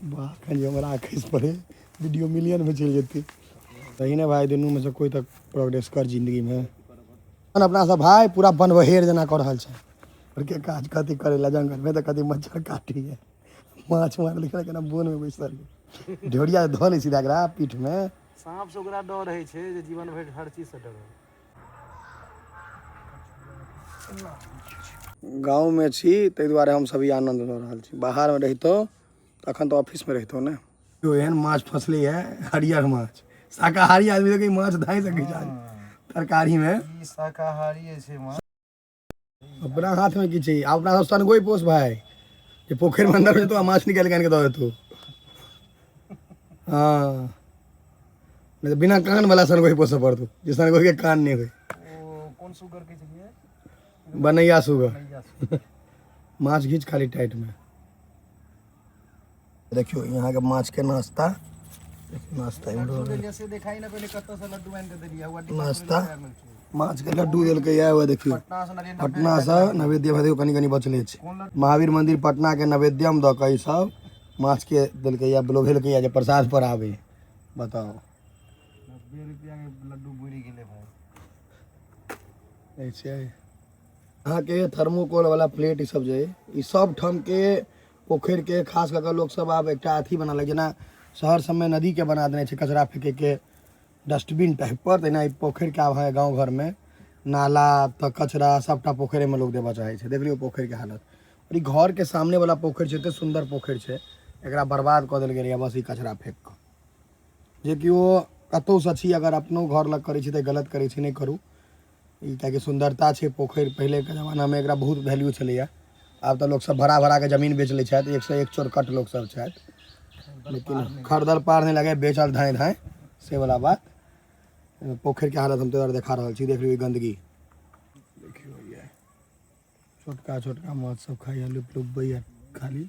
वाह, एखन जे हमरा खसि पड़ै वीडियो मिलियनमे चलि जेतै। सही ने भाय, दुनूमे से कोइ तऽ प्रोग्रेस कर जिन्दगीमे। अपना सब भाय पूरा बनबहेर जेना कऽ रहल छै। के काज कथी करै लए जंगलमे तऽ कथी मच्छर काटैए, माछ मारै लए केना बोनमे बैसल ढोरिया धऽ लै सीधा एकरा पीठमे। साँप से ओकरा डर होइ छै जे जीवन भरि हर चीजसँ डर। गाँवमे छी ताहि दुआरे हमसब ई आनन्द लऽ रहल छी। बाहरमे रहितहुँ तऽ अखन तऽ ऑफिसमे रहितहुँ ने। एहन माछ फसलैए, हरियर माछ। शाकाहारी आदमी देखै माछ धाइ सकै छै तरकारीमे। ई शाकाहारी छै माछ। अपना हाथमे की छै? अपना सब सनगोइ पोस भाय, जे पोखरिमे अन्दर जेतौ आ माछ निकालि कऽ आनि कऽ दऽ देतौ। हँ, नहि तऽ बिना कान वाला सनगोइ पोसऽ पड़तौ, जे सनगोइके कान नहि होइ। ओ कोन सुगर कहै छलियै? बनैया सुगर। बनैया सुगर। माछ घीच खाली टाइटमे। देखियौ यहाँ के माछ के नाश्ता, देखियौ नाश्ता इम्हरो। लड्डू देलियै से देखाई ना पहिले, कतऽ से लड्डू आनि कऽ देलियै हुआ। नाश्ता माछ के लड्डू देलकै या हुआ। देखियौ, पटना से नरेंद्र पटना से नैवेद्य भऽ देखियौ, कनि कनि बचले छै। कोन लड्डू? महावीर मंदिर पटना के नैवेद्यम दऽ कऽ ई सब माछ के देलकै या लोभेलकै या जे प्रसाद पर आबै। बताउ। 90 रुपया के लड्डू बुड़ि गेलै भाई। ई छै अहाँके थर्मोकोल वाला प्लेट। ई सब जे अइ, ई सब ठाम के पोखरि के खास कऽ कऽ लोकसब आब एकटा अथी बना लेलक। जेना शहर सबमे नदीके बना देने छै कचरा फेकैके डस्टबिन टाइप पर, तहिना ई पोखरिके आब अहाँके गाँव घरमे नाला तऽ कचरा सबटा पोखरिमे लोक देबऽ चाहै छै। देख लियौ पोखरिके हालत। आओर ई घरके सामने वाला पोखरि छै, एते सुन्दर पोखरि छै, एकरा बर्बाद कऽ देल गेलैए बस ई कचरा फेक कऽ। जे कि ओ कतहुसँ छी, अगर अपनो घर लग करै छी तऽ गलत करै छी, नहि करू ई, किएकि सुन्दरता छै पोखरि। पहिलेके जमानामे एकरा बहुत वैल्यू छलैए। आब तऽ लोकसभ भरा भराके जमीन बेच लै छथि, एकसँ एक चोरकट लोकसभ छथि, लेकिन खरीदल पार नहि लगै, बेचल धाँइ धाँइ, से वला बात। पोखरिके हालत हम तोरा देखा रहल छी। देख लियौ ई गन्दगी देखियौ। ये छोटका छोटका माछ सब खाइए, लुप लुपबैए खाली।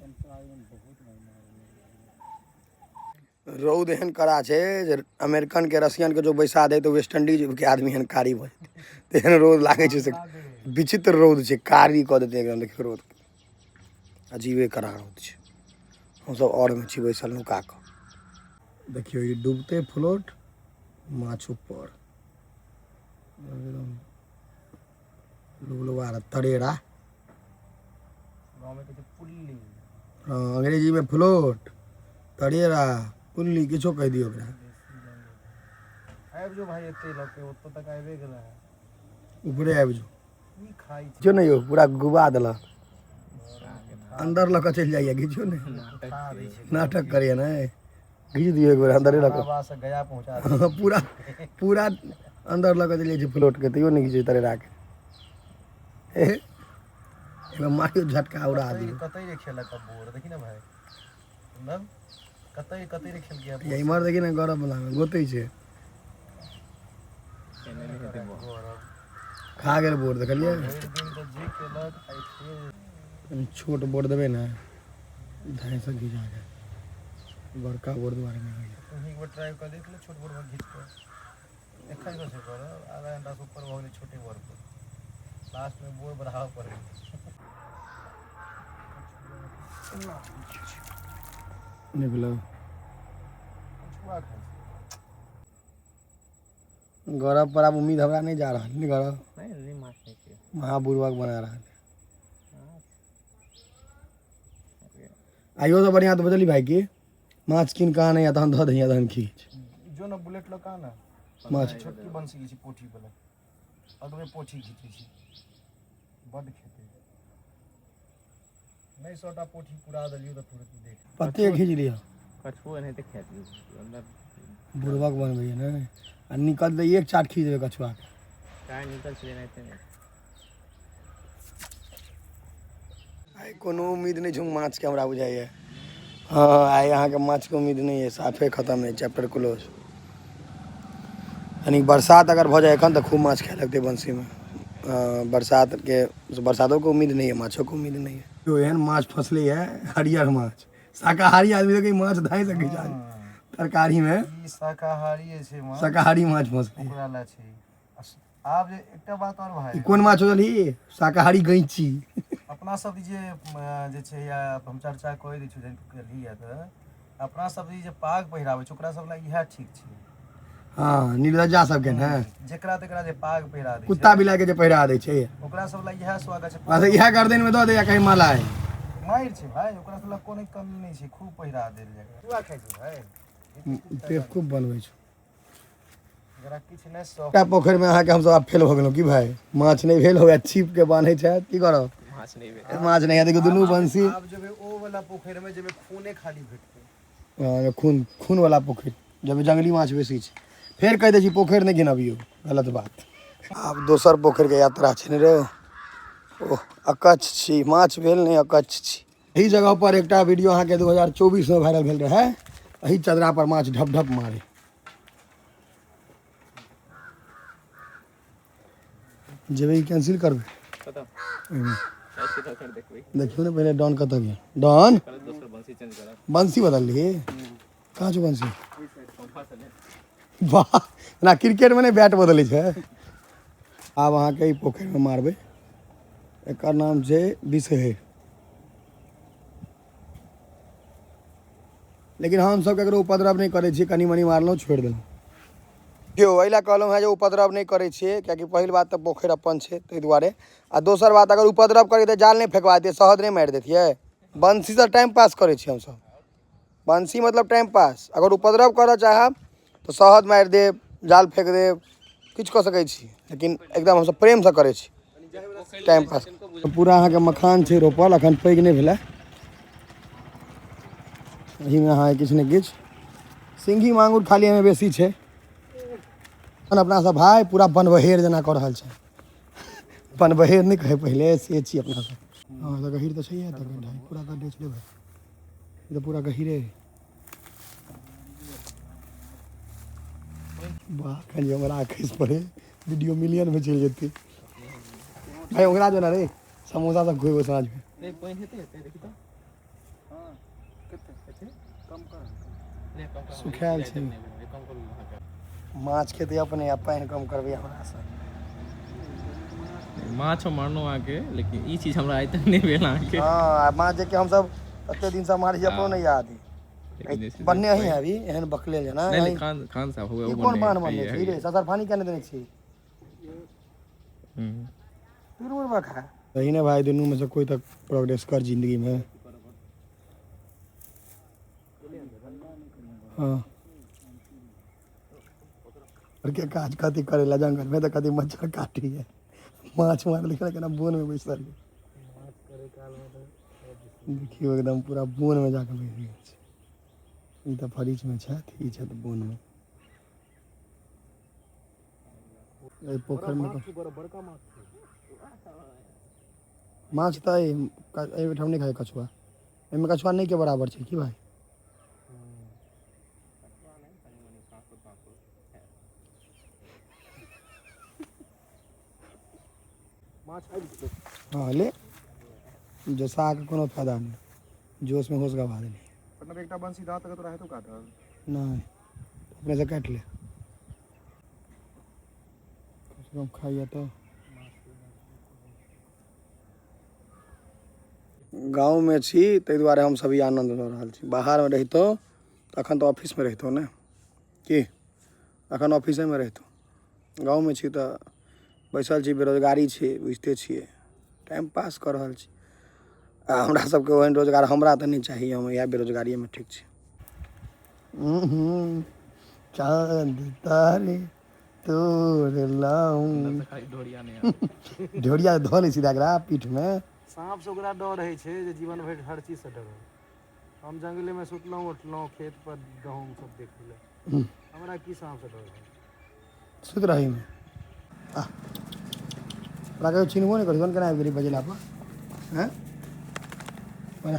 रौद एहन कड़ा छै जे अमेरिकन के रसियन के जो बैसा दे तऽ वेस्ट इंडीज के आदमी एहन कारी भऽ जेतै, तेहन रौद लागै छै। से विचित्र रौद छै, कारी कऽ देतै एकदम। देखियौ रौद, अजीबे कड़ा रौद छै। हमसब आओर मे छी बैसल नुका कऽ। देखियौ ई डूबते फ्लोट, माछ ऊपर एकदम लुबलुबा तरेरा। गाँवमे कहै छै पुल्ली। हँ, अंग्रेजीमे फ्लोट, तरेरा, पुल्ली, किछो कहि दियौ ओकरा। आबि जो भाई, एते लऽ के ओतऽ तक आबि गेलै। ऊपरे आबि जो। की खाइ छै? जो ने यौ, पूरा गुबा देलक। अंदर लऽ कऽ चलि जाइए, घिचियौ ने। खा दै छै। नाटक करैए ने। घीच दियौ एक बेर अंदरे लऽ कऽ। से गया पहुँचा दे। पूरा पूरा अंदर लऽ कऽ चलि जाइ छै फ्लोटके, तैयो नहि घिचै तरेराके। एगो मारियो झटका उड़ा दियौ। कतै रे खेलक बोर, देखी ने भाई, सुनल कतै कतै रे खेलकै बोर। इम्हर देखी ने, गौरव वला मे गोतै छै। खा गेल बोर, देखलियै? भरि दिन तऽ जे केलक, आइ फेर। छोट बोर देबै ने, धाँइ से घिचा गेल। बड़का बोर दुआरे नहि होइए। तू एक बार ट्राई कऽ देख ले, छोट बोर में घीच कऽ एखन कऽ छै। आधा घंटा से ऊपर भऽ गेलै छोटे बोर पर, लास्ट में बोर बढ़ाबऽ पड़ै। नहि भेलै। कछुआ खाइ छै। गौरव पर आब उम्मीद हमरा नहि जा रहल नहि गौरव। नहीं नहीं, माछ नहीं चाहिए। महाबुर्बक बना रहल है। आइयो तऽ बढ़िआँ तऽ बुझली भाई की माछ कीन कऽ आनैया, तहन धऽ दैया, तहन खींच। जो ने बुलेट लऽ कऽ ने। माछ छोटकी बंसी घीची, पोठी वाला अगबे पोठी घीचै छी, बड्ड खेतै नहि। 100 टा पोठी पुरा देलियौ तऽ तुरंत देख। पत्ते खींच लिअ। कछुओ एनाहिते खेत अंदर। बुर्बक बनबैया ने आ निकल तऽ एक चाट खींच देबै कछुआके। काय निकल छलै एनाहिते नहि। आइ कोनो उम्मीद नहि छै माछके हमरा बुझाइए। हँ, आइ अहाँके माछके उम्मीद नहि अइ, साफे खतम अइ, चैप्टर क्लोज। यानी बरसात अगर भऽ जाय एखन तऽ खूब माछ खाय लगतै बंसीमे। बरसातके, बरसातोके उम्मीद नहि अइ, माछोके उम्मीद नहि अइ। एहन माछ फसलैए, हरियर माछ। शाकाहारी आदमी देखै माछ धाँइ सकै छै तरकारीमे। ई शाकाहारी छै माछ। शाकाहारी माछ फसलै। ओकरा लए छै। आब जे एकटा बात आओर भाई। ई कोन माछ होल? शाकाहारी गैंची। अपना सब जे जे छै या हम चर्चा कऽ दै छी, तऽ अपना सब जे पाग पहिराबै छै ओकरा सब लए इएह ठीक छै। हँ, निर्लज्जा सबके ने, जेकरा तेकरा जे पाग पहिरा दै, कुत्ता बिलाइ के जे पहिरा दै छै, ओकरा सब लए इएह स्वागत छै। अच्छा, इएह गर्दन में दऽ दे या कहीं माला है। मारि छै भाय, ओकरा सब लए कोनो कमी नहि छै, खूब पहिरा देल जाय। पुआ खाइ छै भाय, बेवकूफ बनबै छै एकरा किछु नहि शौक। एकटा पोखरिमे अहाँके हमसब आब फेल भऽ गेलहुँ की भाय, माछ नहि भेल होए, छीप के बान्है छथि, की करब? माछ नहि भेल, माछ नहि है। देखियौ दुनू बंसी। आब जेबै ओ वाला पोखरि मे जाहिमे खूने खाली भेटतै। हँ, खून खून वाला पोखरि जब जंगली माछ बेसी छै। फेर कहि दै छी पोखरि नहि गिनबियौ, गलत बात। आब दोसर पोखरिके यात्रा छै ने रौ। ओह, अकच्छ छी, माछ भेल नहि, अकच्छ छी। एहि जगह पर एकटा वीडियो अहाँके 2024 मे वायरल भेल रहै। एहि चदरा पर माछ ढप ढप मारे। जेबै कैंसिल करबै। कतऽ? ओहिमे। जाइ छी तऽ देखबै। देखियौ ने पहिले डॉन कतऽ गेल, डॉन। करत दोसर बंसी चेंज करत। बंसी बदलली? कहाँ छौ बंसी? पंखा से ले। वाह ना, क्रिकेटमे नहि बैट बदलै छै। आब अहाँके ई पोखरिमे मारबै, एकर नाम छै बिसहे। लेकिन हमसब ककरो उपद्रव नहि करै छियै, कनि मनि मारलहुँ, छोड़ि देलहुँ। यौ, एहि लए कहलहुँ हेँ जे उपद्रव नहि करै छियै, कियाकि पहिल बात तऽ पोखरि अपन छै ताहि दुआरे, आ दोसर बात अगर उपद्रव करै तऽ जाल नहि फेकवा दैतियै, शहद नहि मारि दैतियै। बंसीसँ टाइम पास करै छियै हमसब, बंसी मतलब टाइम पास। अगर उपद्रव करऽ चाहब तऽ शहद मारि देब, जाल फेक देब, किछु कऽ सकै छी, लेकिन एकदम हमसब प्रेमसँ करै छी टाइम पास। पूरा अहाँके मखान छै रोपल, अखन पैघ नहि भेलै। एहिमे अहाँके किछु ने किछु सिंघी मांगुर खाली एहिमे बेसी छै। अपना सब भाय पूरा बनबहेर जेना कऽ रहल छै, बनबहेर नहि कहै पहिले से छी अपना सब। हँ तऽ गहीर तऽ छैहे, तऽ गड्ढा पूरा गड्ढे छलै भाय, ई तऽ पूरा गहीरे। वाह, एखन जे हमरा खसि पड़े वीडियो मिलियन में चलि जेतै भाय। ओकरा जो ना रे समोसा सब खुएबो साँझमे। नहि, पानि हेतै, हेतै, देखी तऽ। हँ, कते? हेतै। कम कर। नहि, कम करू। सुखायल छै। नहि, कम करू अहाँके। माछ खेतै अपने आ पानि कम करबै हमरा से। माछ हम मारलहुँ अहाँके, लेकिन ई चीज हमरा आइ तक नहि भेल अहाँके। हँ, आ माछ जे कि हमसब कते दिनसँ मारै छी, अपनो नहि याद है। लेकिन जे छै से बन्ने अहीं आबी एहन बकले जेना। नहि नहि, खान खान साहब हुए। ई कोन बान्ह बनने छी रे? ससर फानी केने देने छी। दूर बखा सही ने भाई, दुनू में से कोई तक प्रोग्रेस कर जिंदगी में। हाँ, और के काज कथी करेला जंगल में? तऽ कथी मच्छर काटी है, माछ मार लिखल केना बोन में बैसल है। देखियौ, एकदम पूरा बोन में जाके बैस गेल छै। ई तऽ फरीच में छथि, ई छथि बोन में। एहि पोखरि में बड़का माछ छै। माछ तऽ एहिठाम नहि खाइ कछुआ। एहिमे कछुआ नहि के बराबर छै की भाई? माछ आबि जेतै। हँ, ले जोसा के कोनो फायदा नहि, जोश में होश गवा देली। मतलब एकटा बंसी दाँत तक तोरा हेतौ काटल? नहि, अपने से काटि ले, कम से कम खाइए। तऽ गाँवमे छी ताहि दुआरे हमसब ई आनन्द लऽ रहल छी। बाहरमे रहितहुँ तऽ अखन तऽ ऑफिसमे रहितहुँ ने की, अखन ऑफिसेमे रहितहुँ। गाँवमे छी तऽ बैसल छी, बेरोजगारी छी, बुझिते छियै, टाइम पास कऽ रहल छी। आ हमरा सबके ओहन रोजगार हमरा तऽ नहि चाही, हम इएह बेरोजगारिएमे ठीक छी। चाँद तारे तोड़ लाऊं। खाली ढोरिया नहि आबै। ढोरिया धऽ लै सीधा एकरा पीठमे। साँप से ओकरा डर होइ छै जे जीवन भरि हर चीजसँ डरल। हम जंगलेमे सुतलहुँ उठलहुँ, खेत पर गहूँम सब देखै लए, हमरा की साँपसँ डर है? सुति रही आ ओकरा कहियो चिन्हबो नहि करै, केना आबि गेलै बजेला पर? हँ, बड़ा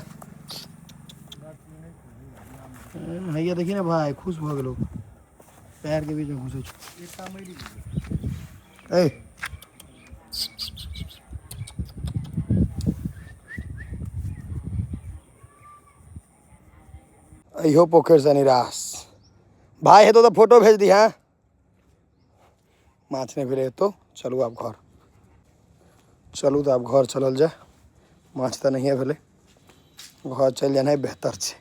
हैया, देखी ने भाय, खुश भऽ गेलौ, पैरके बीचमे घुसै छौ। एकटा मरि गेलै। ए इहो पोखरिसँ निराश भाय। हेतौ तऽ फोटो भेज दी। हाँ, माछ नहि भेलै हेतौ। चलू आब घर चलू। तऽ आब घर चलल जाय, माछ तऽ नहिए भेलै, घर चलि जेनाइ बेहतर छै।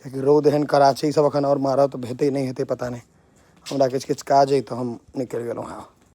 कियाकि रौद एहन कड़ा छै, ई सब एखन आओर मारत, हेतै नहि हेतै पता नहि। हमरा किछु किछु काज अइ तऽ हम निकलि गेलहुँ हँ।